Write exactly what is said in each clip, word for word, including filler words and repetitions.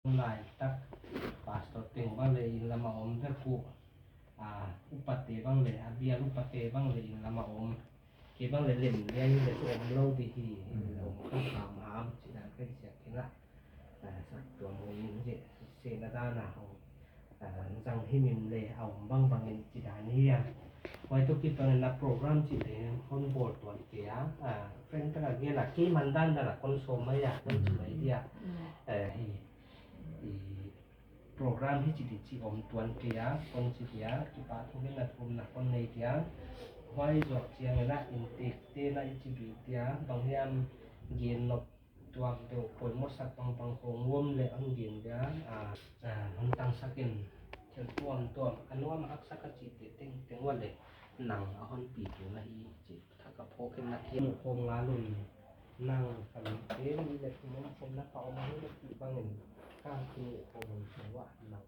Laitak pastor teng bang le inn lam a om vek uh. A, upate bang le, a bial upate bang le inn lam a om. Kei bang le lem le ahi le tu om lo dih hi, inn lam om kha kam ham ci dan ka hi siak kina. A, sak tua mo in je se na dan a om. A, zang himim le a om bang bang in ci dan hi a. Huai tu kipang in a program ci le hon bawl tuan kei a. A, friend taka gel a kei man dan dan a kon sawm mai a, kon ci mai dia. A, hi, i program hi ci di ci om tuan kei a, kon ci dia, kipa thu le na thum na kon nei dia. Huai zuak ciang in a in tek te na i ci bik dia, bang hiam gen nop tuak deuh poimawsak bang bang hong uam le an gen dia, a, a, hong tangsak in thil tuamtuam, a nuam a haksak a ci te tengteng ua le nang a hon pi tu na hi ci. Thak a phawk in na kiam uh khawm ngal un. Nang ka mite mi le thum om khawm na ka om ahi na cih bangin ka kimuh khawm un, tua nang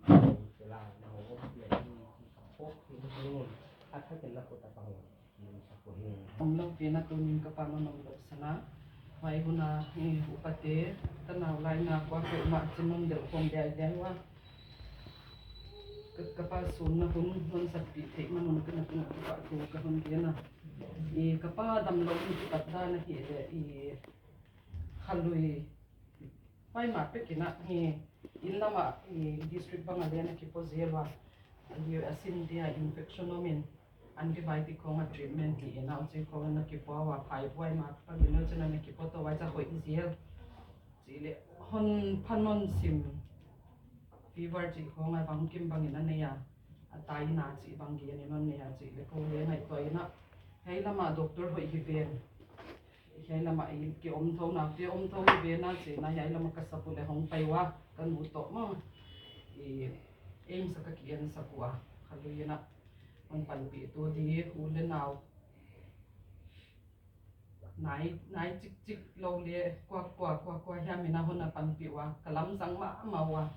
om kei la, nang om kei la hi cih ka phawk kei na ding un. A thak in na khut a pang un. Om lo pi na tunin ka pa nong om lo sana. Huai hun a, eh, upate, tanau lai na kua kei mah cin nong delh khawm diai diai ua. Ka, ka pa sun na hun, hon sakpih theih man un ka na, ka na, ka pa thu ka hon gen a. I ka pa dam lo in kipat dan ahih leh i khalui. Huai mah pek in a, i inn lam ah i district bang a le na kipua zel ua. A liu a sin dia infection om in antibiotic khong a treatment hi in a, uci khong na kipua ua, phai buai mah pek in a, uci na na kipua to uai ca hoih zel. Ci leh hon phan hon sim. Fever cih khong a bang kim bangin a nei a, a tai na cih bang gen in hon nei a, ci leh ko le ngaihtuah in a, hiai lam ah doctor hoih hi ven. Hiai lam ah i ki om tho na, ki om tho hi ven a, ci na hiai lam ah ka sap uh leh hong pai ua, ka nu tawh maw. I, AIIMS ah ka ki en sak ua, khalui in a, hon panpih tu di, u le nau. Nai, nai cikcik lo le kua, kua, kua, kua hiam in a hon a panpih ua, ka lamzang mahmah ua.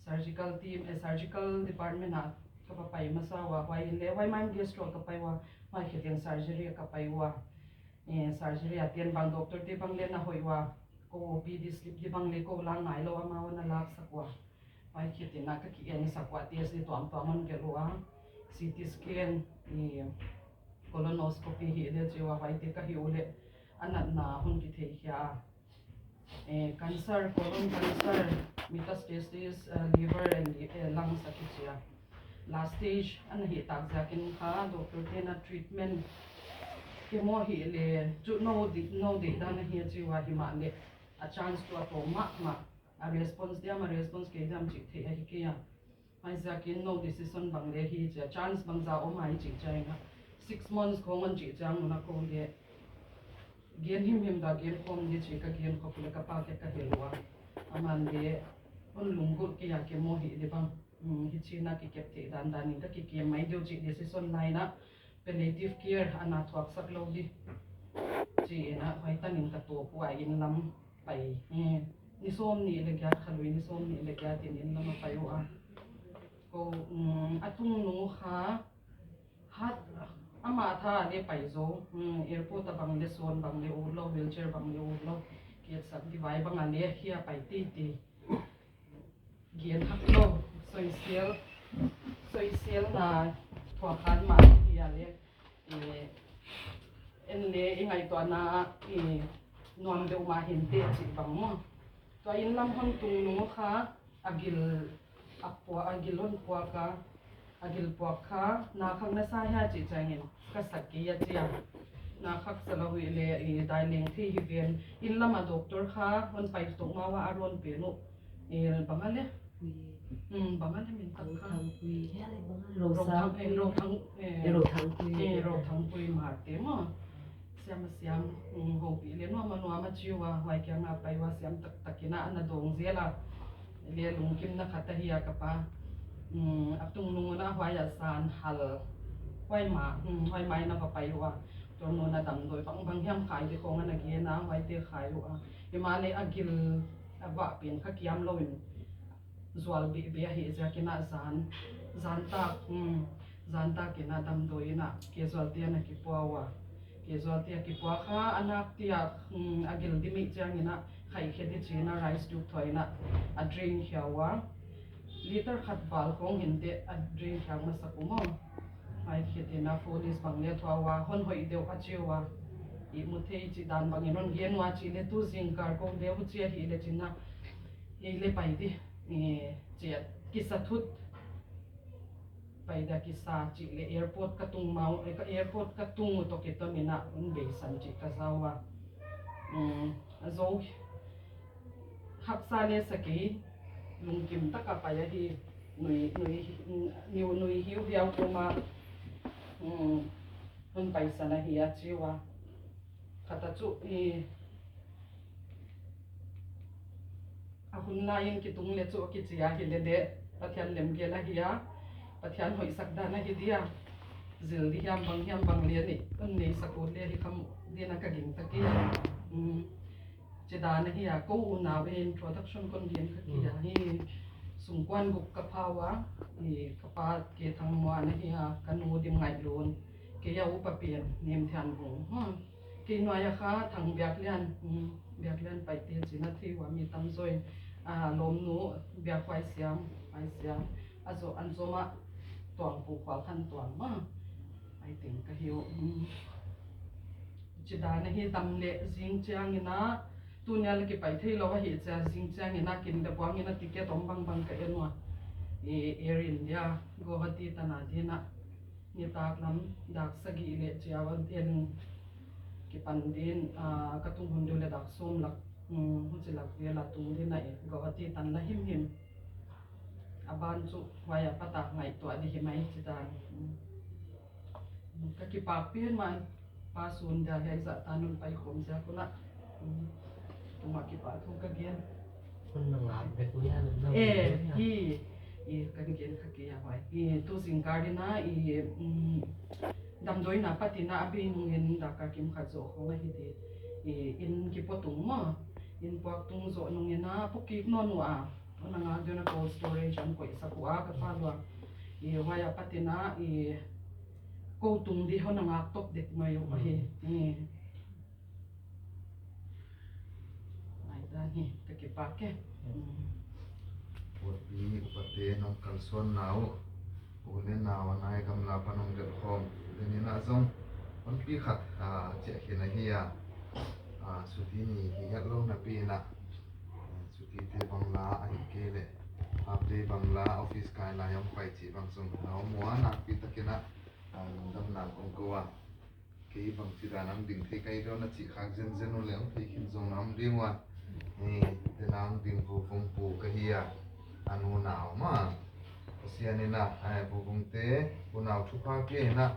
Surgical team, eh, surgical department ah ka va pai masa ua, huai in le, huai mah in gastro ka pai ua, huai khit in surgery ka pai ua. Eh, surgery a ten bang doctor te bang le na hoih ua, ko OPD slip di bang le ko la ngai lo amau na laksak ua. Huai khit in a ka ki en sak ua, test di tuamtuam hon gelh ua, CT scan, i colonoscopy hi le ci ua, huaite ka hih uh leh a natna hon kitheikhia a. Eh, cancer, colon cancer, metastasis, eh, liver and, eh, lungs a kici a. Last stage ana hih tak ziakin kha doctor te'n a treatment chemo hi le, chu no di, no di dan ahi a ci ua, hi mah leh a chance tu a tawm mahmah. A response diam, a response kei diam cih theih ahi kei a. Huaiziakin no decision bang le hi cia, chance bangzah om a i cih ciangin a, six months khong hon cih ciang un a ko le gen himhim dah gen khawm di ci, ka gen khop le ka pa kiang ka hilh ua. Aman le hon lunggulh kei a, chemo hi di bang, um, hi cih na kikep theih dandan in ka kikem mai diu cih decision lai in a, palliative care a na thuaksak lo di ci in a, huai tan in ka tawp ua, inn lam pai, eh, ni sawm nih le giat, khalui ni sawm nih le giat in inn lam a pai ua. Ko, um, a tungnung kha, hat, amah tha le pai zo, um, airport a bang le suan bang le ut lo, wheelchair bang le ut lo, kiatsak di vai bang a le hi a pai titi. Gen hak lo, soisel, soisel na thuak khat mah hi a le, eh, en le i ngaihtuahna, eh, nuam deuh mah hi inteh cih bang maw. Tua inn lam hon tungnung kha, a gil a pua, a gil hon puak a, a gil puak kha, na khak na sa hia cih ciangin, ka sak kei a ci a. Na khak sa lo hi le, i dai leng thei hi ven. Inn lam a doctor kha hon pai tuk ma ua, a rawn pen uh, i bang a le. Ui. Hmm, bang a le min tak kha. Rothangpui. Hia le bang a le. Rothang, eh, Rothang, eh, Rothangpui. Eh, Rothangpui Marte maw. Siam a siam, um, hopih le nuam a nuam a ci ua, huai kiang a pai ua, siam taktak in a, ana dawng zel a. Le lungkimna khat ahi a ka pa. Um, a tungnung un a huai a zan hal. Huai mah, um, huai mah in a va pai ua. Tua nu na damdawi bangbang hiam khai di khong ana gen a, huaite khai ua. Hi mah le a gil a vah pen kha kiam lo in. Zual bihbih ahih ziakin a zan, zantak, um, zantak in a damdawi in a casualty a na kipua ua. Casualty a kipua kha a nak tia, um, a gil dimih ciangin a Khai khia di cina rice tube thawi na a drink khia ua. Liter khat val khong hinte a drink khia masak u maw. Khai khia tina foolish bang le thua ua hon hoih deuh a ci ua. I mu thei ci dan bangin hon gen ua ci le tu zingkar ko deuh ci a hi le cina. Hi le pai di. I ci a kisa thut. Pai da kisa ci le airport ka tung mau, eh, ka airport ka tung u to kiton ina un beisan ci ka zau a. Um, a zo haksa le sakei lungkim taka pai ahi nui, nui, niu nui hiu hiau kuma, um, un paisan ahi a ci ua. Khata cu i a hun lai in kitung le cu a kici a hi le le Pathian lemgel ahi a, Pathian hoihsak dan ahi dia, zil di hiam bang hiam bang le nih un neisak ut le hi kham dina ka ging tak i a. Um, ci dan ahi a, ko unau e introduction kon gen ka ki a hi. Sungkuan guk ka pau a, i ka pa ke Thang Muan ahi a, ka nu Dim Ngaih Lun, kei a upa pian Nem Thian Vung. Kei nuai a kha Thang Biak Lian, um, Biak Lian Paite cina thei ua mi tam zaw in, a, lawmnu Biak Huai Siam, Huai Siam, a zo an zom a Tuang Pu Khual Khan Tuang ma. Ai ting ka hi uh, um, ci dan ahi dam le zing ciang ina, tunia le kipai thei lo ahi cia zing ciang ina kin le buang ina ticket om bang bang ka en ua. I Air India, Guwahati tana dina. Nitak lam dak sagih le ciau a en kipan din, a, ka tung hun deuh le dak sawm lak, um, huci lak vel a tung din a e, Guwahati tan la himhim. A ban cu huai a pata ngaihtuah di hi mai ci dan. Um, ka kipak pian man pa sun dia hiai zah ta nun pai khawm ziak unah. Um, tuma kipak thu ka gen. Hun na ngak bek uh hian, na ngak bek uh hian. Eh, hi, i kan gen kha kei a huai. I tu zingkar ina, i, um, damdawi na patina a bei nungin daka kim khat zawh khong ahi ti. I in kipuatung maw, in puaktung zawh nungina pukik nawn uh a. Hun na ngak deuh na cold storage an koihsak uh a ka pa luang. I huai a patina, i ko tung di hun na ngak top dek mai uh ahi. I Nai dan hi, ka kipak e. Puapi upate nong kalsuan na uh, u le nau a nai gamla pan hong delh khawm, denina zong honpi khat, a, ciah khin ahi a, a, suti ni hi het lo napi inah, a, sutite bangla ahi kei leh half day bangla office kai lai hong pai cih bang zong na om uh a, nakpi takinah, a, lungdamna kong ko a. Kei bangci dan a hong ding thei ka hi deuh na cih khak zenzen uh le hong thei khin zong na om ding uh a. Ni, tena hong ding Vuvung pu ka hi a, a nunau mah. Pasian inah, eh, Vuvungte unau thupha pia inah,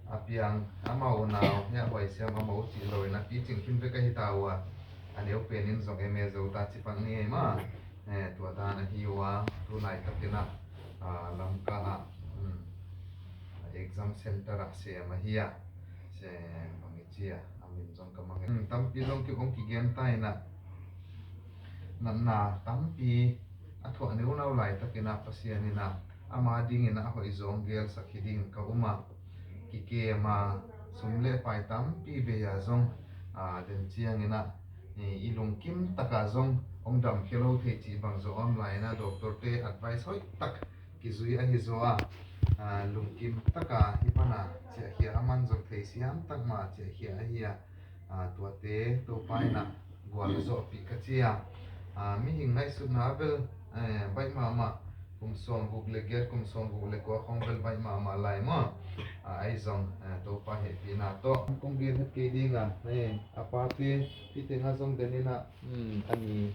a piang amau unau hiah huaisiam amau cih lo inah picing khin vek ahi ta uh a. A neu pen in zong M A zo ta cipang ni ei mah. Eh, tua dan ahi uh a, tu laitak inah, ah, Lamka ah, hmm, exam center ah sem ahi a. Sem bang i ci a, a min zong ka mang e. Hmm, tampi zong ki hong kigen ta inah, natna tampi a thuah neunau laitak inah Pasian inah ama ding inah a hoih zong gelsak hi ding ka um a. Kikem a, sum le pai tampi bei a zong, a, den ciang inah, i, i lungkim taka zong hong dam khia lo thei cih bang zong om lai inah doctor te advice hoih tak kizui ahi zaw a, a, lungkim taka i pana ciahkhia a man zong thei siam tak ma ciahkhia ahi a, a, tuate Topa inah gual zawhpih ka ci a, a, mihing ngaihsutna a bel, eh, baih mahmah, kum sawm guk le giat, kum sawm guk le kua khong bel baih mahmah lai maw? A, ahi zong, eh, Topa hehpihna tawh kong gen het kei ding a, eh, a pate hih tengah zong den inah, hmm, a ni,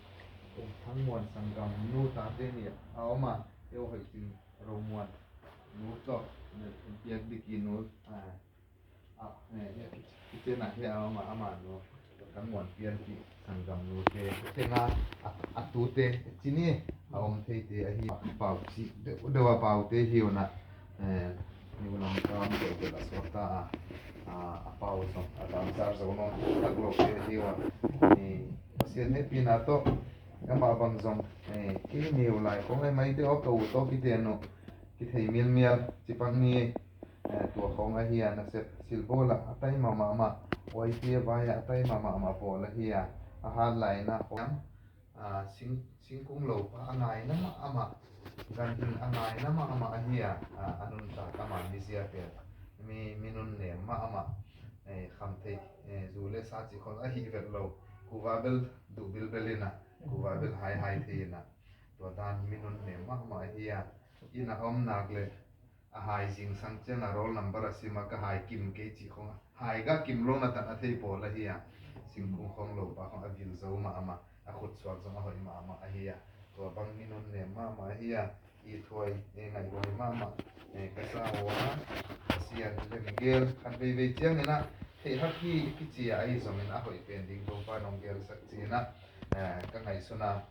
eh, Thang Muan sanggam nu tate nih a om a, eu hoih cing Ro Muan nu tawh, eh, piak dik i nu, ah, ah, eh, eh, kitchen ah hia ama, ama nu, Thang Muan pianpih sanggam nu te, tengah a, a tute, cini a om thei te ahi, pau ci, deuh, deuh a pau te hi unah, eh, ni unah kam deuh deuh a suak ta a, a, a pau zong, a tam sar zo nawn tak lo te hi unah, eh, Pasian hehpihna tawh, amah bang zong, eh, kei neu lai kong ai mai deuh a ka u tawh kiten uh, kithei mialmial, cipak ni, eh, tua khawng ahi a, nasep silbawl ah a tai mahmah mah, Y T A vai ah a tai mahmah mah bawl ahi a, a hat lai inah khawng a, sing, singkung lopa a ngaina mahmah, ganhing a ngaina mahmah ahi a, a, a nuntak ama mizia pen mi, mi nunnem mahmah, eh, khamtheih, eh, zu le sa cih khol ahi vet lo. Kuva bel duh bilbel in a, kuva bel haihai thei in a, tua dan mi nunnem mahmah ahi a, inn a om nak le a hai zingsang ciang a roll number a sim a, ka hai kim kei cih khong a, hai gah kim lo na tan a thei pawl ahi a, singkung khong lopa khong a vil zo mahmah, a khutsuak zong a hoih mahmah ahi a, tua bang mi nunnem mahmah ahi a, ithuai, eh, ngaihhuai mahmah, eh, ka sa uh a, Pasian lem gel khat veivei ciangin a, theih hak hi i kici a, ahi zongin a hoih pen ding Topa nong gelsak ci-in a, eh, ka ngaihsun a,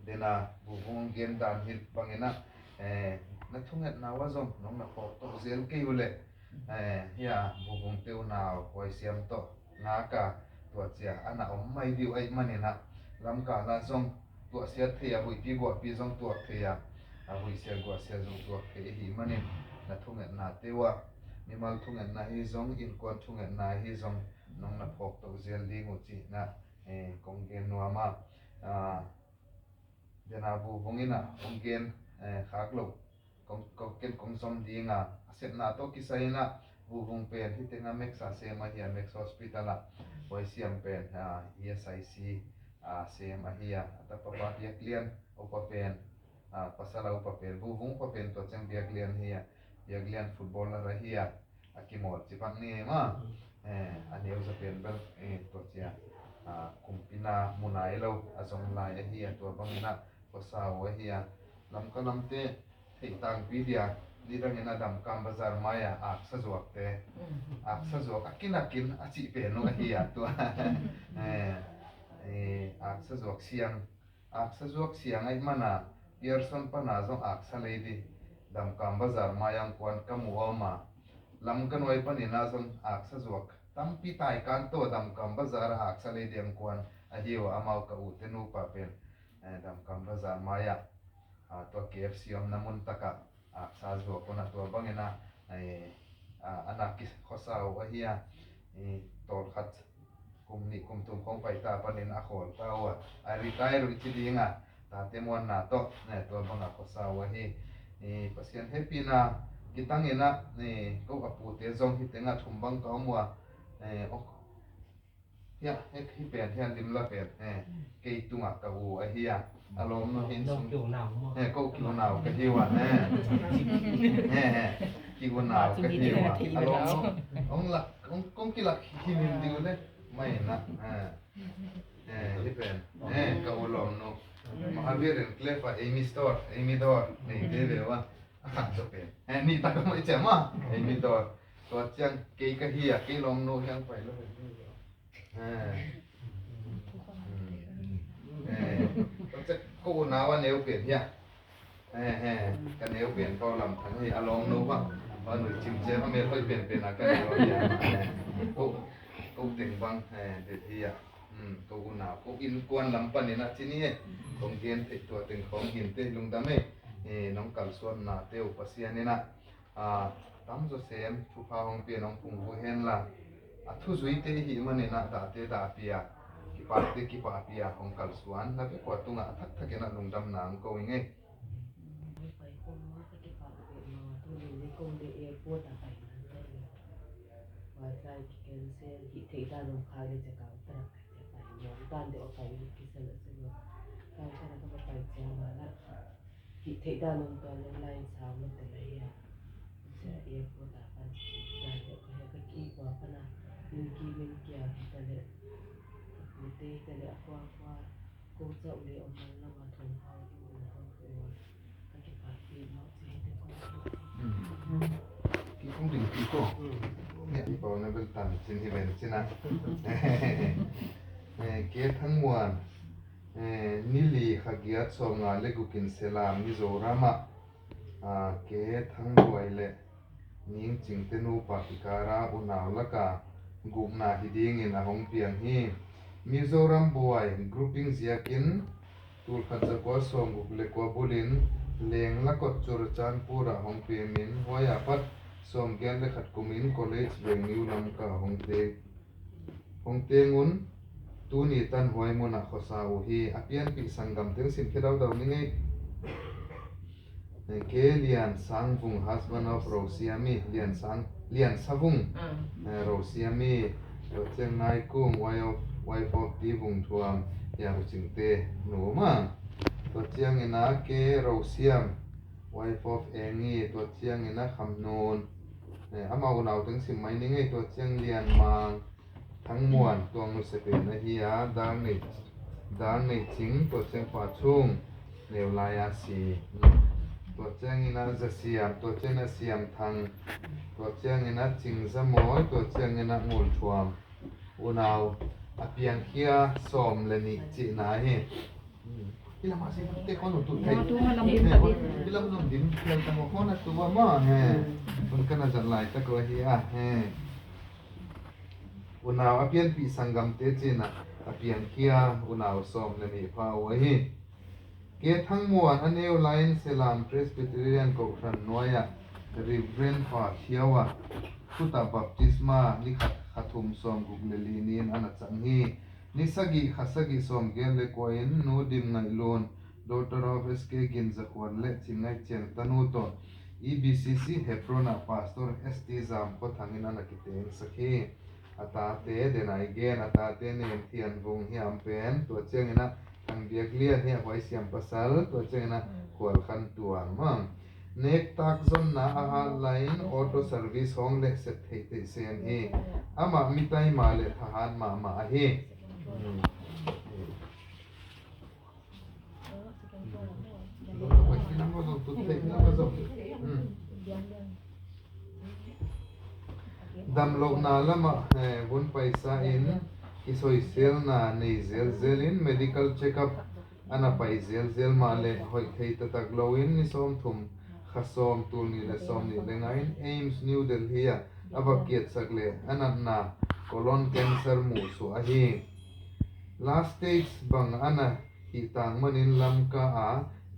den a, Vuvung hong gen dan hi bangin a, eh, na thungetna uh a zong nong na phawk tawh zel kei uh leh, eh, hia, Vuvung te unau Huai Siam tawh ngak a, tua cia a na om mai ding uh ahih manin a, lamkal ah zong tuahsiat thei a, huihpi guahpi zong tuak thei a, a huihsia guahsia zong tuak thei ahih manin, na thungetna te uh a, mimal thungetna hi zong, innkuan thungetna hi zong, nong na phawk tawh zel ding uh cihna, eh, kong gen nuam a, ah, den a, Vuvung in a kong gen, eh, khak lo, kong, kong, ken kong zom ding a, a sepna tawh kisai in a, Vuvung pen hi teng a Max a sem ahi a, Max Hospital a, Huai Siam pen, ah, E S I C a sem ahi a, a tapa pa Biak Lian upa pen, ah, pasal a upa pen, Vuvung upa pen tua ciang Biak Lian hi a, Biak Lian footballer ahi a, a kimawl ci bang ni ei maw. Eh, a neu za pen bel, eh, tua cia, ah, kumpi na mu nai lo a zong lai ahi a, tua bangin a khuasa uh ahi a, Lamka lamte theih tangpi dia, nidangin a Damkam Bazar mai a aksa zuakte, aksa zuak a kinakin a cih pen uh ahi a, tua, eh, eh, aksa zuak siang, aksa zuak siang ahih mana, Pearson pana zong aksa lei di, Damkam Bazar mai ang kuan ka mu om a, Lamka nuai panin a zong aksa zuak tampi taikan tawh Damkam Bazar a aksa lei di ang kuan ahi uh a, amau ka ute nupa pen, eh, Damkam Bazar mai ah, ah, tua K F C omna mun takah aksa zuak un a, tua bangin a, eh, ah, a na kikhuasa uh ahi a, eh, tawlkhat kum nih kum thum khong paita panin a khawl ta uh a, a retire uh i ci ding a, tate muanna tawh, eh, tua bang a khuasa uh ahi. Eh, Pasian hehpihna kitangin a, eh, ko a pute zong hi teng a thum bang ka om uh a, eh, ok. Hia, hek hi pen, hia limla pen, eh, kei tungah ka u ahi a, a lawmnu hin sung, eh, ko kiunau ka hi uh a, eh, eh, eh, kiunau ka hi uh a, a lawmnu, ong lak, ong, kong kilak himhim ding uh le, mai na, eh, eh, hi pen, eh, ka u lawmnu, Mahavir and Clef a, Amy Store, Amy Dor, nei te ve uh a, a khat zo pen, eh, ni tak a mai ciam a, Amy Dor, tua ciang kei ka hi a, kei lawmnu hiang pai lo. Eh. Eh. Ko unau a neu pen hia. Eh, eh. Ka neu pen ko lam thang hi a lawmnu bang. Ba nu cim cem a mel hoi pen pen a ka neu hia. Eh. Ko, ko teng bang, eh, det hia. Hmm, ko unau. Ko innkuan lam panin a ci ni e. Kong gen thei tua teng kong hin te lungdam e. Eh, nong kalsuanna te uh Pasian in a. A, tamzaw sem thupha hong pia nong phungvuh hen la, a thuzuite i hih manin a dahte dahpia, kipahte kipahpia hong kalsuan na vekua tungah a thakthak in a lungdamna hong ko ing ei. Pai kong ka kipah peuhmah, tuni ni kong le airport a pai nang ka hi. Wi-Fi kicancel, hih theih dan om kha le cakau tarak ka pai nang, dan deuh a pai kisel a selo. Kau tarak a pai ciang a la. Hih theih dan om tua leng line sau lo te lai a. Sia airport a pan dan deuh ka hia ka ki kua pan a. Min ki min kia hi ta leh. Ka pute hi ta leh a kua kua. Ko cauh le om man lo a thong hau ding un a hong ko a. Ka kipak pi mawh ci hi te ko. Ki kong ding ki ko. Ngiah i pau na bel tan cin hi ven cin a. Eh, K Thang Muan. Eh, ni li kha giat sawmnga le guk in Selam Mizoram ah, ah, K Thang Buai le Ning Cingte nupa kikara unau laka gukna hi dingin a hong piang hi. Mizoram Buai grouping ziakin tulkhat zakua sawmguk le kua bulin Lengla kot Churachandpur ah hong pemin huai ah pat sawmgiat le khat kumin college Veng New Lamka hong teng, hong teng un Tuni tan huai munah khuasa uh hi. A pianpih sanggamte sim khia daudau ni ngei. Ke Lian Sang Vung, husband of Rosiami, Lian Sang, Lian Sa Vung, eh, Rosiami, tua ciang Nai Kung, wife of, wife of Ti Vung Thuam, ya, Hu Cing Te nu mah. Tua ciangin a Ke Rosiam, wife of Engi, tua ciangin a Kham Nun, eh, amau unau teng sim mai ni ngei, tua ciang Lian Mang, Thang Muan, tua nguse pen ahi a, Dang Nei, Dang Nei Cing, tua ciang Pa Chung, neu lai a si. Tua ciangin a Za Siam, tua ciangin a Siam Thang, tua ciangin a Cing Za Mawi, tua ciangin a Ngul Thuam. Unau a piangkhia sawm le nih cihna hi. Ila ma se te kon tu te. Ila ma lam dim ta bit. Ila ma lam dim khel ta mo kon tu ma he. Kon kana zat lai ta ko hi a he. Unau a pianpih sanggamte cihna a piangkhia unau sawm le nih pha uh ahi. Ke Thang Muan a neu lai-in Selam Presbyterian Kohhran nuai-ah Reverend Pa Thiau a khut ah baptisma ni khat kha thum sawm guk le li ni-in a na cang hi. Ni sagih kha sagih sawm giat le kua-in Nu Dim Ngaih Lun, daughter of S K Gin Za Khuan le Cing Ngaih Ciang tanu tawh E B C C Hebron ah Pastor S T Zam Khua Thang in a na kitengsak hi. A tate, den a i gen, a tate nen Thian Vung hiam pen, tua ciangin a Thang Biak Lian hi a, huai siam pasal, tua ciangin a Khual Khan Tuan mah. Nektak zonna a hat lai-in auto service hong lehset theih theih sem hi. Amah mitai mah le thahat mahmah ahi. Damlohna lamah, eh, vun paisa in kisoiselna nei zelzel in medical check-up a na pai zelzel mah le hoih thei taktak loin ni sawmthum kha sawm tul nih le sawm nih le nga in AIIMS New Delhi ah a va kiatsak le a natna colon cancer muhsuah ahi. Last stage bang a na hih tang manin Lamka a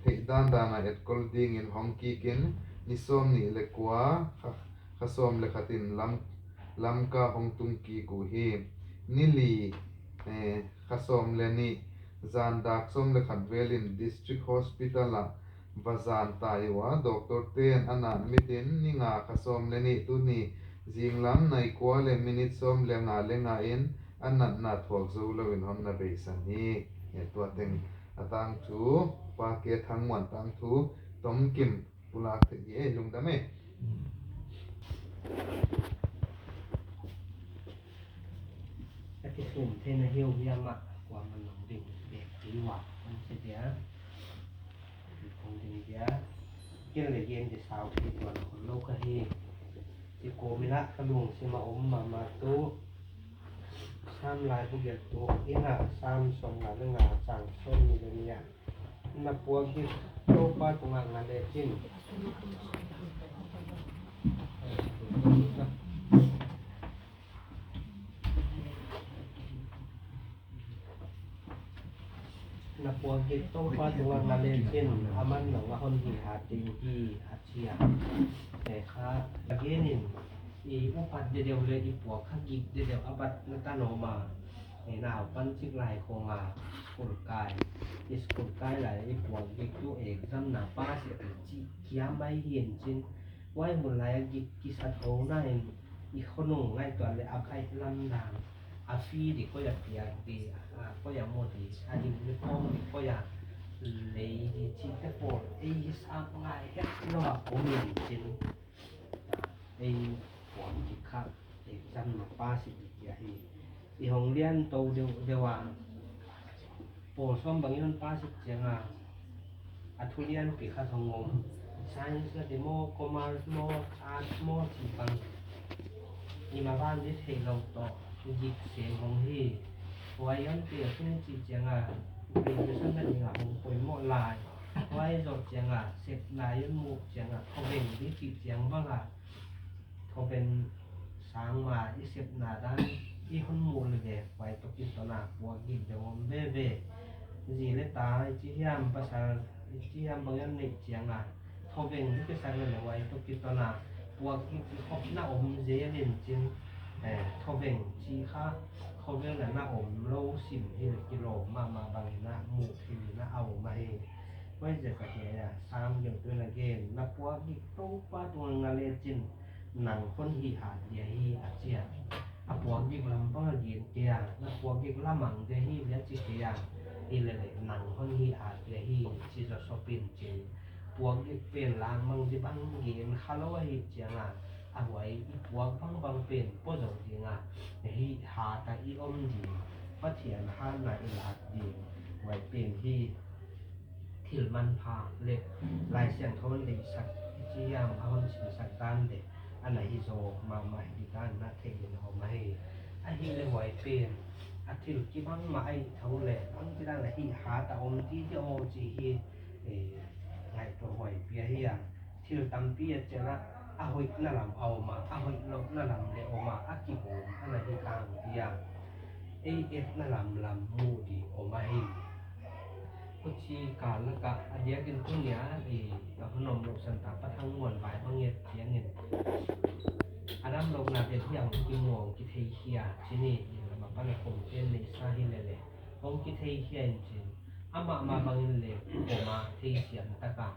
theih dandan a etkol dingin hong kikin ni sawm nih le kua kha, kha sawm le khatin Lam, Lamka hong tung kik uh hi. Ni li, eh, kha sawm le nih zan dak sawm le khat velin District Hospital ah va zan tai uh a, doctor ten a nat mitin ni nga kha sawm le nih tuni zinglam nai kua le minit sawm le nga le nga in a natna thuak zo loin hong na beisan hi. Eh, tua teng a tangthu, Pa Ke Thang Muan tangthu tomkim pulak theih hi ei, lungdam ei. A kisum theihna hiauhiau mah kuaman nong ding bek hi uh a, an si dia. Kong ding dia. Ken le gen di sau thei tuan khol lo ka hi. Ci ko mina ka lungsim a om mahmah tu. Sam lai bu geltu ina Sam sawm nga le nga chang sawm nih le nih ah na puak hi Topa tungah nga le cin. Na puak hi Topa tungah nga le cin, aman nang a hon hi ha ding hi a ci a. Te kha a genin i upat dedeu le i puak kha gik dedeu a bat na ta noma. Nau pan cik lai khong a school kai, i school kai lai i puak gik tu exam na pass i ci kia mai hin cin. Huai mun lai a gik kisat ho na in i khonung ngaihtuah le a khaih lamdang a fee di koi a piak di, a koi a mu di, a uniform di koi a lei di cihte pawl ei sam ngai het lo a om in cin. Ei puak gik kha exam na pass i ci kia hi. I hong lian to deuh deuh a pawl sawm bangin hong pass i ciang a, a thu lianpi khat hong om. Science na ti maw, commerce maw, arts maw ci bang i ma van di thei lo tawh gik sem hong hi. Huai hong pi a sung ci ciang a graduation na ding a hong poimawh lai. Huai zawh ciang a sep lai hong muh ciang a thoveng di ci ciang bang a thoven sang ma i sepna dan i hon muh le ve huai tawh kiton a puak gik deuh om veve. Zi le ta i ci hiam, pasal i ci hiam bang i neih ciang a thoveng i kisak le le huai tawh kiton a puak gik i khopna om zel in cin. Eh, thoveng ci kha Khovel ah na om lo sim hi leh kilawm mahmah bangin ah muh theih in ah a om ahi. Huaiziak a hia, Sam gentehna gen, na puak gik Topa tungah na lecin nang hon hih hat dia hi a ci a. A puak gik lam bang a gen kei a, na puak gik lamang dia hi leh a ci kei a. Hi leh leh nang hon hih hat dia hi ci zaw sop in cin. Puak gik pen langmang ding bang gen kha lo ahih ciangin a huai i puak bangbang pen pua zo ding a, hih hat a i om ding, Pathian hatna i lak ding, huai pen hi. Thil manpha leh Lai Siangtho hon deihsak i ci hiam, a hon sinsak dan leh a na hi zaw mahmah hi dan na thei in a om ahi. Ahi leh huai pen a thil kibang mah ahih tho leh bangci dan a hih hat a om ding dia aw ci hi. Eh, ngaihtuah huai pia hi a. Thil tampi a ciangin ah a hoihna lam a om a, a hoih lohna lam leh om a, a kibawm a na hi kang hi a. Ei etna lamlam muh ding om ahi. Huci kal lakah a diakin tuni a i ka hon om loh santa Pa Thang Muan vai bang i et ciangin a damlohna pen hiang kimuang kitheihia ci ni, inn lam a pan a kong pen neihsa hi leh leh hong kitheihia in cin, amah mah bangin leh koma theisiam taka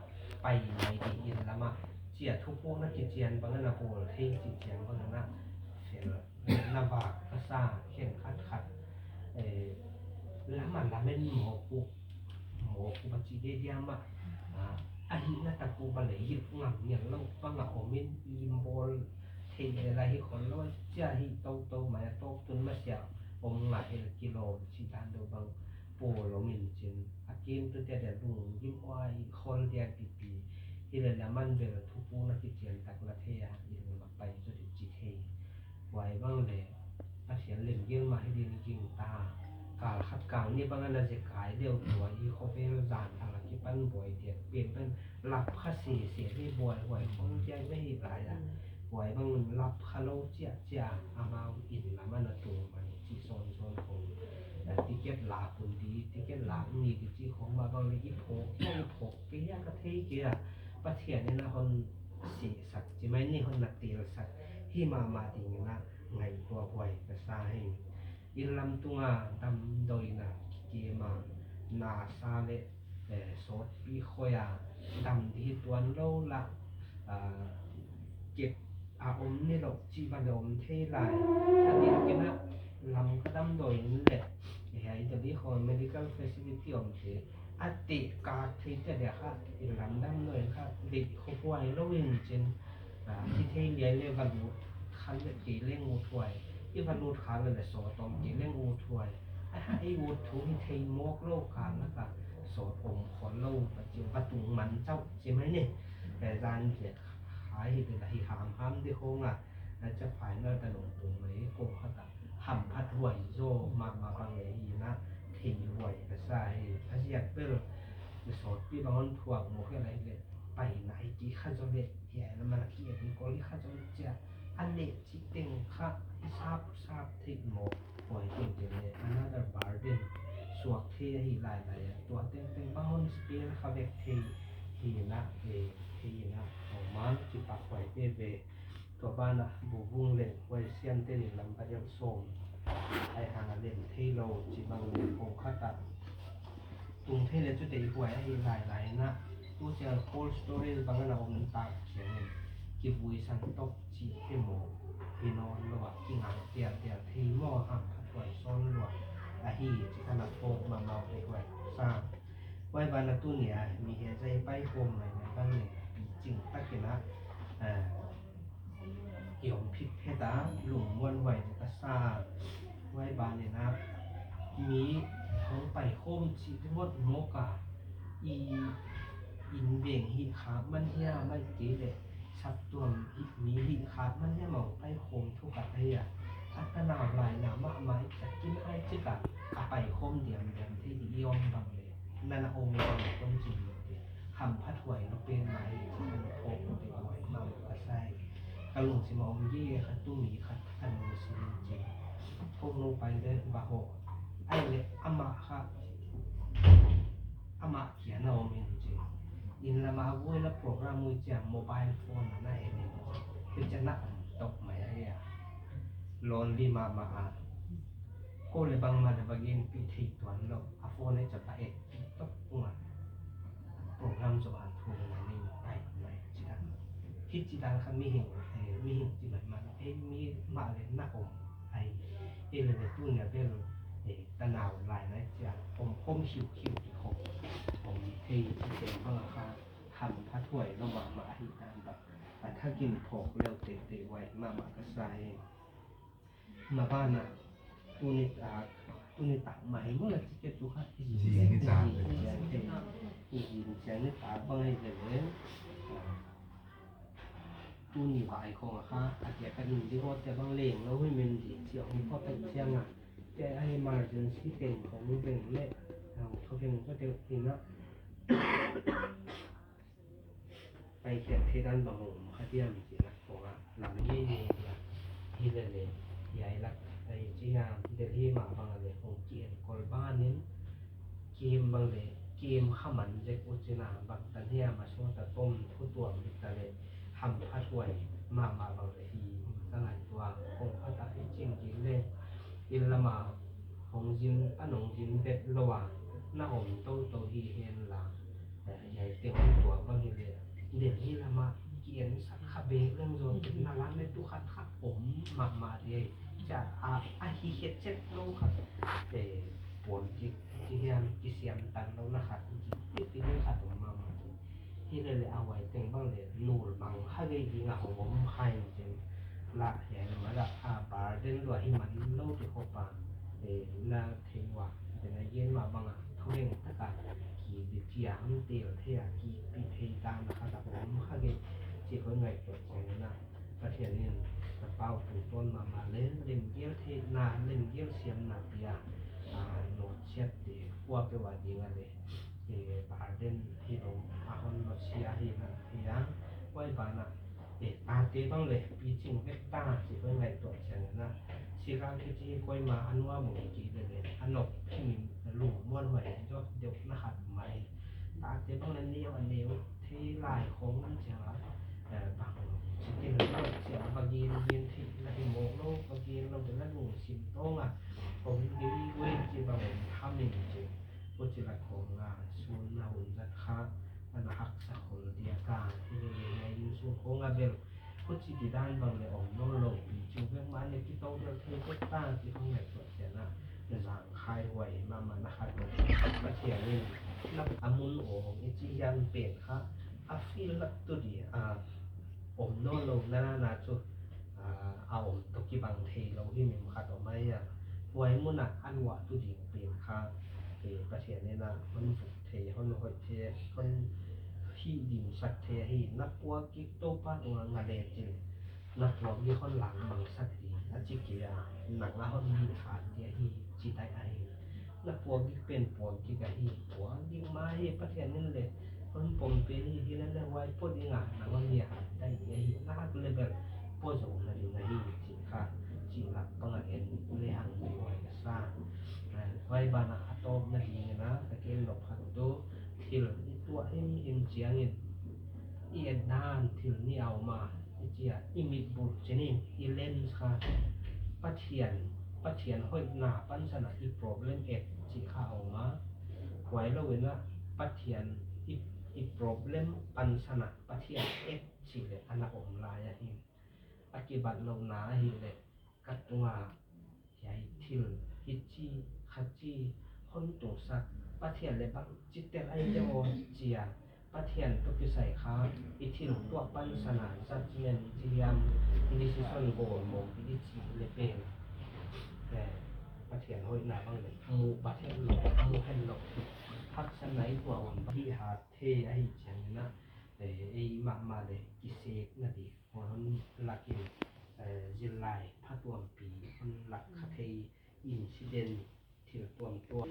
pai mai ding inn lam ah ci a, thupukna kician bangin a bawl thei cician bangin a fel na vak ka sa khenkhat khat, eh, lam a lamen mawk uh, mawk uh a ci dia dia mah, ah, ahihna tak uh bang leh hilh ngam ngial lo bang a om in lim bawl thei leh la hi khol lo, cia hi toto mai a tawk tun masiah om ngah hi leh kilawm ci dan deuh bang pawl om in cin, a kim tu tia dia lunggim ua i khol dia kipi hi leh leh man bel thupukna kician tak la thei a, inn lam a pai zaw ding ci thei. Huai bang leh Pathian lemgel mah hi ding gingta. Kal khat kal nih bang a na zekai deuh tua i khovel zan thang a kipan buai diak pen pen lap kha sese hi buai huai khong diak na hi lai a. Huai bang lap kha lo ciahciah amau inn lam a na tung mai ci sawnsawn khong. Ticket lak un di, ticket lak ni di ci khong mah bang leh i phawk kei, i phawk kei a ka thei kei a. Pathian in a hon sehsak ci mai ni, hon na telsak hi mahmah dingin a ngaihtuah huai ka sa hi. Inn lam tunga damdawi in a kikem a, nasa leh, eh, sawtpi khoi a dam ding hi tuan lo lah, ah, kep a om ni lo cih bang leh om thei lai. A diakin a lam ka damdawi in leh, eh, hiai tawh dih khong medical facility om te a teh kak thei te dia kha, inn lam damdawi in kha deih khop huai lo in cin, ah, hi thei liai leh va lut kha leh kei leng ut huai. I va lut kha leh leh sawt om kei leng ut huai. A ha ei ut thu hi thei mawk lo kal lak a sawt om khol lo va ci, va tung man cauh ci mai ni. Eh, zan giat khai hi leh hi hamham dih khong a, a cia final ta nung tung mai ko khat a hamphat huai zaw mahmah bang leh hi in a thei huai ka sa hi. A ziak bel na sawtpi bang hon thuak mawk hi lai leh pai nai kei kha zaw leh hiai lam a na ki et in kol hi kha zaw leh cia a leh cih teng kha i sap sap theih mawk huai teng teng leh another burden suak thei ahi lailai a, tua tengteng bang hon spare kha vek thei hi in a, eh, thei hi in a, oh, mang kipak huai veve. Tua banah bubung leh huai siamte nih lam va delh sawm. Ai hang a lem thei lo cih bang leh kong khat ah tung thei leh cu tei huai ahi lailai in a, tu ciang cold storage bang a na om tak ciangin kivuisan tok cih hi maw, hi nawn lo ah kingai tialtial thei maw, hamphat huai sawn lua ahi cih kha na phawk mahmah uh hi huai sa. Huai banah tuni a mi he zai pai khawm ngaingai bang leh picing takin a, eh, i om phitphet a lungmuan huai ka sa. Huai banah mi hong paikhawm cih ringawt mawk a, i inn veng hih khak man hiam, ahih kei leh saptuam hih mi hih khak man hiam a hong paikhawm thukhat ahi a, a tanau laina mahmah i takin ai cik a, a paikhawm diamdiam thei ding i om bang leh nana om i bang kon cin lo ding. Hamphat huai lo pen mah hi, hamphat huai mah ka sa hi. Ka lungsim a om gige khat tu mi khat a lungsim in cin. Thong lo pai leh va hawh. Ai leh amah kha, amah kia na om in cin. Inn lam a vui la program vui ciang mobile phone a na en in. Tua ciang na om tok mai ahi a. Lonely mahmah a. Ko le bangmah le va genpih thei tuan lo, a phone ai capa et tok pungah program zo han thu le nai ning ai nai ci dan. Hih ci dan kha mihing, eh, mihing ci mai mah, eh, mi mah le na om ai. Eh, le le tu nia bel, eh, tanau lai nai cia om, om hiu hiu ki khop om thei ci teng bang a kha hampha thuai lo mahmah ahi dan bang a thakin phawk leu teitei uai mahmah ka sa hi. Mabanah tuni tak, tuni tak mah hi mawh la ci kei tu kha i zin ciang, i zin ciang ni tak bang hi le le. Tuni vai khong a kha a tia ka ding ding aw tia bang leng lo hi men di cia hong kawt tak ciang a tia a emergency teng khong veng le hong tho veng ka deuh hi na. Paikhiat thei dan bang hong om kha diam ci lak khong ah lam hi hi hi a hi le le hi ai lak ai ci hiam Delhi mah bang a le hong ki en kol banin kim bang le kim kha man zek uh cina bang tan hiam a sawt a tom thu tuam dik ta le hampha thuai mahmah bang le hi ka ngaihtuah hong phat a hi cing kik le inn lama hong zin a nong zin bet lo a na om toto hi hen la. Hiaite hong tuak bang hi le Delhi lama ki-ensak kha bek leng zaw na lam le tu khat khat om mahmah dei. Cia a, a hi het chet lo khat, eh, puan ki, ki hiam kisiam tan lo na khat ki, ki, ki khat om mahmah dei. Hi le le a huai teng bang le nul mang kha gei ding a hong om kha in cin la hiai lam a la a burden lua hi man lo ti khop a, eh, na thei ua, tena yen mah banga thureng taka ki di cia hong tel thei a ki pi thei ta na kha ta om kha gei ci koi ngaihtuah ciangin a Pathian in na pau tungtawn mahmah le lemgel theihna lemgel siamna pia, a, nawtsiat te kua peuh a ding a le, eh, burden hi lo a hon nawtsia hi na hi a huai banah, eh, tate bang le picing vek ta ci koi ngaihtuah ciangin a Sigal kici hi koima a nuam uh kik le le a nop phimin lungmuan huai zawk deuh na khat mah hi. Tate bang le neu a neu thei lai khong ciang a, eh, bang ci ken lo ciang a va gen gen thei la hi mawk lo va gen lo de la lungsim tawng a khong hi gei guai ci bang le thamin ci. Ko ci la khong a sun na hun zat kha a na haksa khol dia ka hi le le ngai in sun khong a bel Huci didan bang le om nawn lo pi cing vek mah le kito deuh thei vek ta ci khong ngaihtuah ciangin a na zang khai huai mahmah na khat lo. Pathian in na a mun awng i ci hiam pen kha a feel lak tu di a om nawn lo na na na cu a om tawh kibang thei lo hi mim khat om ai a huai munah a luah tu ding pen kha Pathian in a hon vuk thei hon hoih thei hon hih dingsak thei ahi na puak kik Topa tungah ngah lecin na puak gik hon langmangsak ding a ci kei a nang a hon hih khat ding ahi ci daih ahi. Na puak gik pen puak gik ahi puak gik mah hi Pathian in le hon pom pen hi hi le le huai puak ding a nang hon hih khat daih ding ahi na hak le bel puak zo na ding ahi ci kha ci lak bang a en le hang ding huai ka sa. Huai banah a tawpna dingin a ka gen nop khat tu thil i tuah himhim ciangin i et dan thil nih a om a i cia i mitbulh cinin i lens kha Pathian, Pathian hoihna pansan a i problem et cih kha a om a huai loin a Pathian i, i problem pansan a Pathian et cih le a na om lai ahi. A kibat lohna ahih leh ka tungah hiai thil hici khaci hon tungsak Pathian le bang citer ai te aw cia Pathian tawh kisai kha i thil tuah pansan a judgment ci hiam decision bawl mawk i cih le pen Pathian hoihna bang le muh bat het lo muh het lo haksatna i tuah hun hi hat thei ahi ciangin a ei mahmah le kisek na ding hon hon lakin zillai phatuampi hon lak kha thei incident thil tuamtuam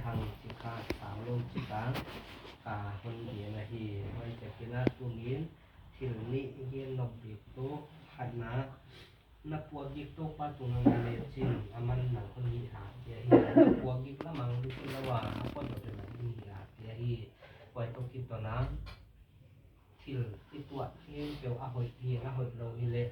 hang ci kha sang lo ci kha hon gen ahi hoi cekina tungin thil nih i gen nop bik tu khatna Na puakgik Topa tungah na lecin, aman nang hong hilh pia hi. Na puakgik lamang lungkhin lo a, a puak lo tawh nang hong hilh pia hi. Huai tawh kituak na thil i tuah khempeuh a hoih hi, a hoih lo hi leh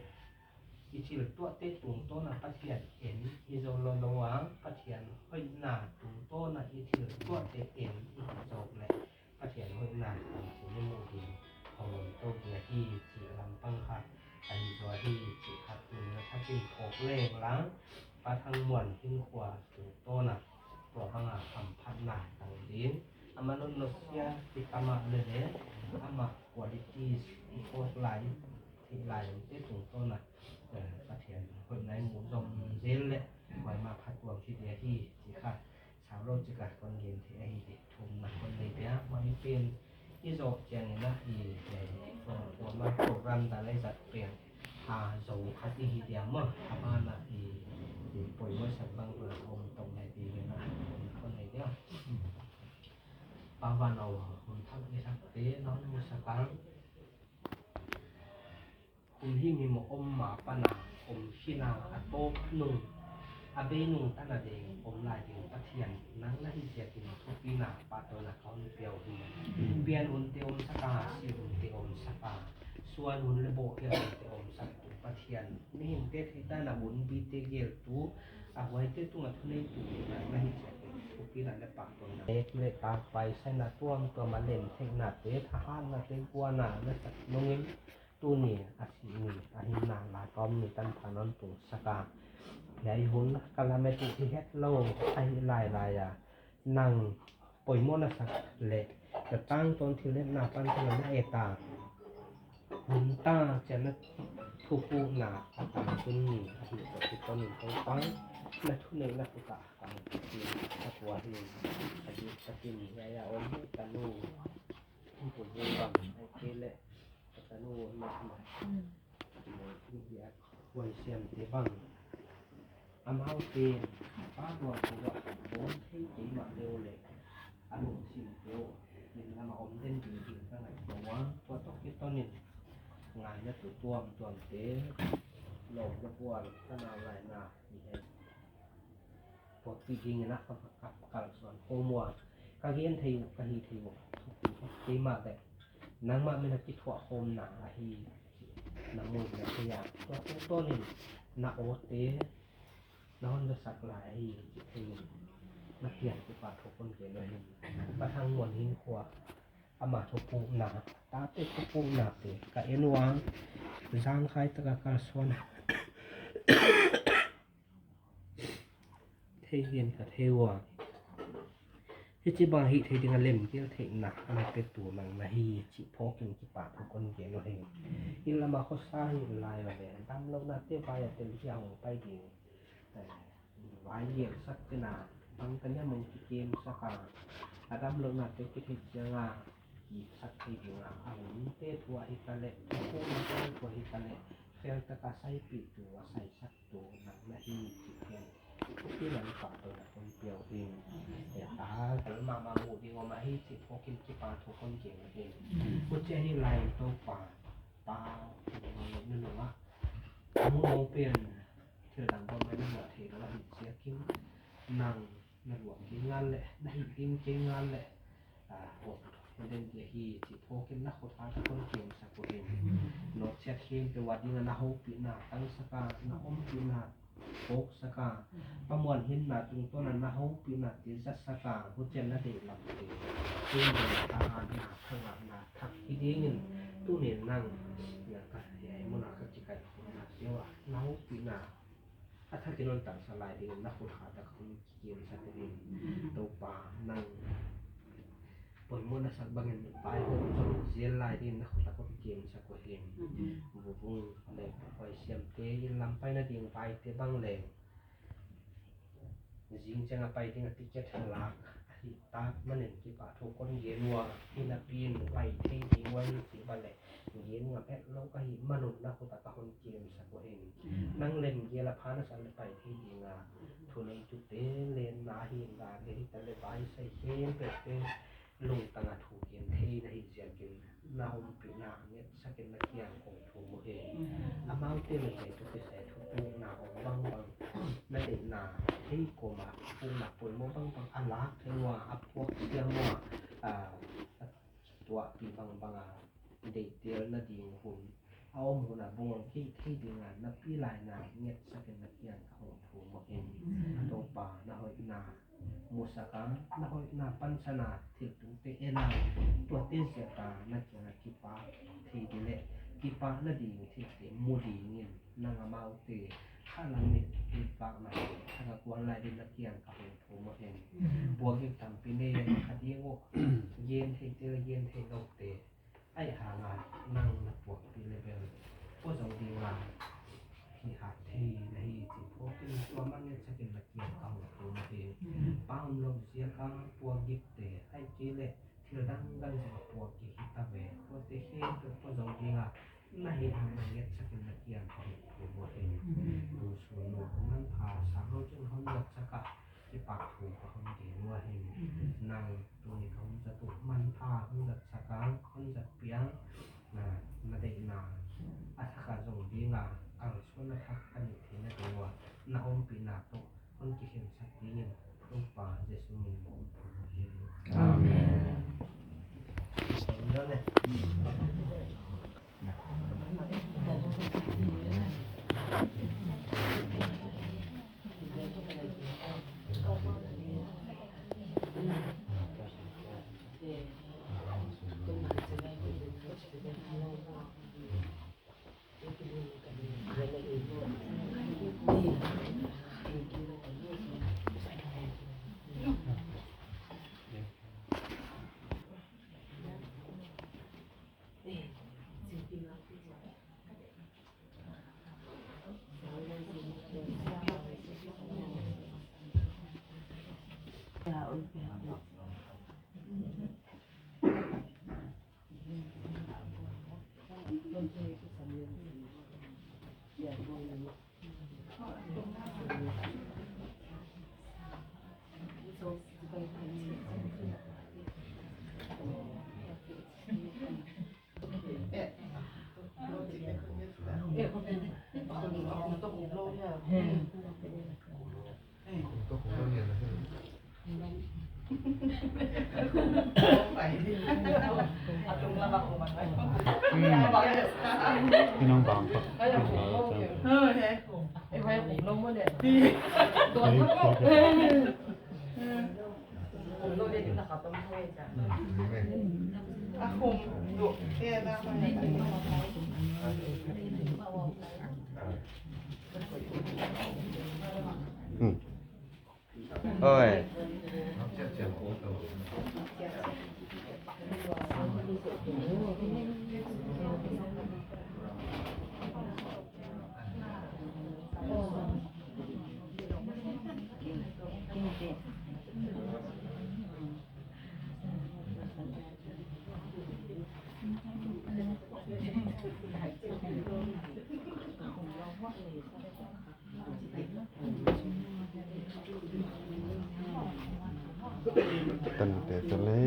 i thil tuahte tungtawn ah Pathian en i zo lo lo a, Pathian hoihna tungtawn ah i thil tuahte en i hi zawk leh Pathian hoihna tungtawn i muh ding hong om to ding ahi cih lampang kha ahi zaw hi cih kha tuni a thakin phawk leng lang. Pa Thang Muan hinkhua tungtawn ah tua banga hamphatna tang ding, amah notnot sia kitam a leh leh amah qualities i phawk lai, theih lai te tungtawn ah, eh, Pathian hoihna i muh zom zel leh huai mah phatuam hi ding ahi cih kha sau lo cik a kon gen thei ahi hi. Thumna kon nei pia, huai pen i zawh ciangin ah i, eh, tua, tua mah program dan a i zat pen a zo khat i hi diam maw? A ban ah i, i poimawhsak bang tua om tong lai dingin ah thumna kon nei pia. Pa van aw, hun thak i sakte na hong musak ang. Kum himhim a om ma pan a om khin a, a tawp nung a bei nungta nading om lai ding Pathian nang na hi ziakin thupina pahtawina ka hon pia uh hi. Pian hunte omsak a, si hunte omsak a, suan hun leh bawhkhial hunte omsak tu Pathian, mihingte theih dan a hunpite geltu a, huaite tungah thuneitu nang na hi ziakin thupina leh pahtawina, nek leh tak, paisana tuamtuam a, lemtheihnate, thahatnate guan a na sak nungin tuni a sih ni, a hinna lai ka om ni tanpha na hon tungsak a, hiai hun ka lamet uh i het lo ahih lailai a, nang poimawh na sak leh na tangtawn thilhihna pan thil na et a, hun ta ciang na thupukna a tangtun ni ahih toh kituak in Topa, na thuneihna khut ah ka hong kikim sak uh hi. A dik takin hiai a om tanu, hong pu bang, ahih kei leh ka tanu mahmah, huai siamte bang, amaute pa luang tua bawl thei kei mah leh uh leh a lungsim peuh inn lam a om den ding hi ka ngaihtuah uh a, tua tawh kituak in ngaihna tu tuamtuamte, lawm leh bual, ka nau laina i hei puakpih dingin ah ka, ka, ka kalsuan khawm uh a, ka gen thei uh, ka hih thei uh thupi kei mah leh nangmah min a kithuahkhawmna ahi cih na mu in na thei a, tua tungtawn in na awte na hon zasak lai ahi cih thei in na kiang kipahthu kon gen uh hi. Pa Thang Muan hinkhua, ama thupukna, tate thupuknate ka en uh a, zangkhai tak a kalsuan thei hian ka thei uh a, hici bang hih theih ding a lemgel theihna a na petu nang na hi cih phawkin kipahthu kon gen uh hi. Inn lam a khosa hih lai uh leh damlohnate vai a tel hi a, hong pai ding, eh, vai gelsak tena bang ka niam hong kikemsak a, a damlohnate kitheih ciang a kiksak thei ding a, a hunte thu ah hi ta leh, a hunte thu ah hi ta leh, fel tak a saipih tu a saisak tu nang na hi cih pen thupi leh pahtawina kon pia uh hi. Eh, ta tel mahmah muh ding om ahi cih phawkin kipahthu kon gen uh hi. Huci ahih lai in Topa, pa nunung ah a muh nong pen thil dang bang mai na muh theih lo ahih ziakin nang na luang kei ngal leh, na hih ding kei ngal leh, ah, aw, na den dia hi cih phawkin na khut ah ka kon kemsak uh hi. Nawtsiat khempeuh a ding a na hopihna tangsak a, na ompihna phawksak a, Pa Muan hinna tungtawn a na hopihnate zasak a, hucian na deih lamte, tun ding thahatna, thangahna thak hi dingin tuni in nang na ka hiai mun a ka kikaikhawmna seuh a na hopihna a thakin hon tangsak lai dingin na khut ah ka hon kikemsak uh hi. Topa, nang poimawh na sak bangin vai hon zom zel lai dingin na khut ah ka hon kemsak uh hi. Vuvung leh huai siamte inn lam paina ding vaite bang leng zing ciang a pai ding a ticket lak ahih tak manin kipahthu kon gen uh a, hinapi in pai thei ding uh ahi cih bang leh gen ngam het lo ka hih man un na khut ah ka hon kemsak uh hi. Nang lemgel a pha na sak leh pai thei ding a, thuneitute lenna ahi ngal leh hi ta leh vai sai khempeuhte lungtang a thu gen thei na hih ziakin na ompihna ngetsak in na kiang kong thum uh hi. Amaute leh kei tawh kisai thupuk Kei koma pukna poimawh bangbang a lak thei maw, a puak siam maw, a, a tuahpih bangbang a deihtel nading hun a om hun a bawlkik thei ding a na pi laina ngetsakin na kiang ka hong thum uh hi. Topa, na hoihna musak a, na hoihna pansan a thiltungte en a, tuate ziak a na kiang a kipak thei ding leh kipak nading thiltungte mu dingin nang amaute kha lam mit, mit vakna thak a kuan lai ding na kiang ka hong thum uh hen. Puakgik tampi nei a ding uh, gen theite le gen thei lote, ahih hang a nang na puakpih leh bel pua zo ding a, hi hat thei na hi cih phawk in tua mah ngetsakin na kiang ka hong thum uh hen. Pa om lo ziak a puakgikte, ahih kei leh thil dangdang ziak a puakgik hi ta ve, tuate khempeuh pua zo ding a na hi hang na ngetsakin na kiang ka hong thum uh hen. Tusung nu manpha sang lo cin hong zatsak a kipak thu ka hong gen uh hen. Nang tuni ka hong zat uh manpha hong zatsak a, hong zat piang, na, na deihna a thak a zong ding a, kalsuan a thak a nih theihna ding uh a na ompihna tawh hong kikhensak dingin Topa Jesu min in hong thum uh hen. Amen. Oi. Tante tale.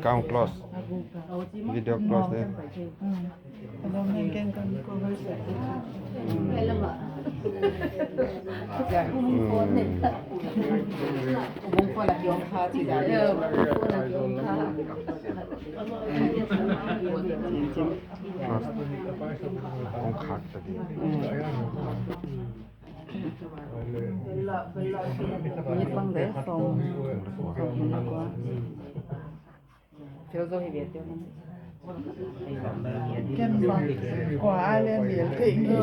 Count close. Video close there. Close. Kong khak ta ding. Minute bang de, sawm, sawm minute kua. Tel zo hi ve, tel. Ken bang kua a le mi el thei ni lo.